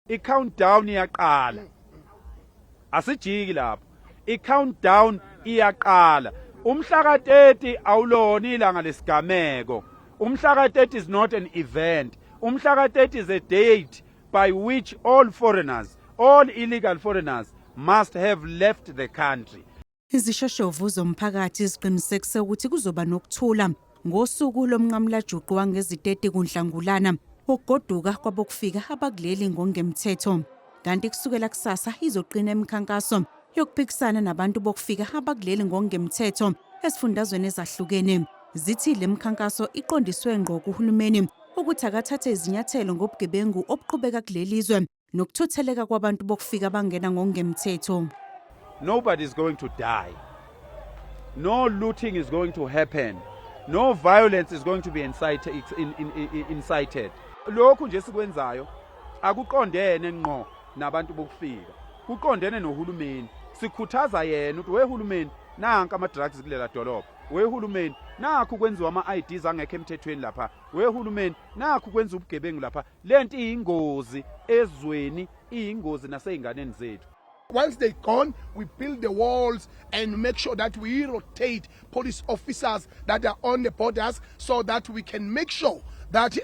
I-countdown iyaqala. Asijiki lapho. I-countdown iyaqala. Umhla ka-30 awulona ilanga lesigameko. Umhla ka-30 is not an event. Umhla ka-30 is a date by which all foreigners, all illegal foreigners must have left the country. Izishoshovu zomphakathi ziqinisekise ukuthi kuzoba nokuthula ngosuku lomnqamulajuqu wangezi-30 kuNhlangulana wokugoduka kwabokufika abakuleli ngokungemthetho. Kanti kusukela kusasa izoqina imikhankaso yokuphikisana nabantu bokufika abakuleli ngokungemthetho esifundazweni ezahlukene. Zithi le mikhankaso iqondiswe ngqo kuhulumeni ukuthi akathathe izinyathelo ngobugebengu obuqhubeka kuleli zwe nokuthutheleka kwabantu bokufika abangena ngokungemthetho. Nobody is going to die. No looting is going to happen. No violence is going to be incited. Lokhu nje sikwenzayo akuqondene ngqo nabantu bokufika. Kuqondene nohulumeni. Sikhuthaza yena ukuthi wehulumeni nanka ama drugs kulela dolobha. Wehulumeni nakhu kwenziwa ama IDs angekho emthethweni lapha. Wehulumeni nakhu kwenza ubugebengu lapha. Lento iyingozi ezweni, iyingozi naseyinganeni zethu. Once they're gone, we build the walls and make sure that we rotate police officers that are on the borders so that we can make sure that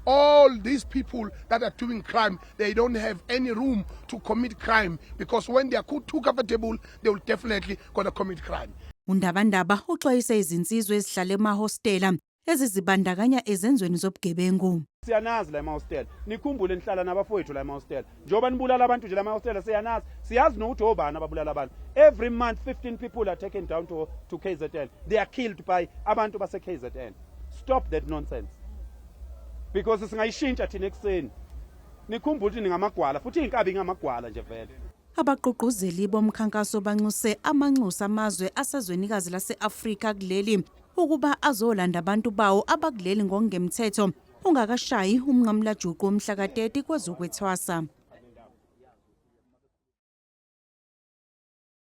all these people that are doing crime, they don't have any room to commit crime, because when they are too comfortable, they will definitely going to commit crime. UNdabandaba uxwayise izinsizwa ezihlala emahostela ezizibandakanya ezenzweni zobugebengu. Siyanazi la emahostela. Nikhumbule nihlala nabafowethu la emahostela. Njengoba nibulala abantu nje la emahostela siyanazi. Siyazi nokuthi obani ababulala abantu. Every month 15 people are taken down to KZN. They are killed by abantu base KZN. Stop that nonsense. Because singayishintsha thina ekuseni. Nikhumbule ukuthi ningamagwala futhi inkabi ingamagwala nje vele. Abagqugquzeli bomkhankaso banxuse amanxusa amazwe asezwenikazi lase-Afrika kuleli ukuba azolanda abantu bawo abakuleli ngokungemthetho ungakashayi umnqamulajuqu womhla ka-30 kwezokwethwasa.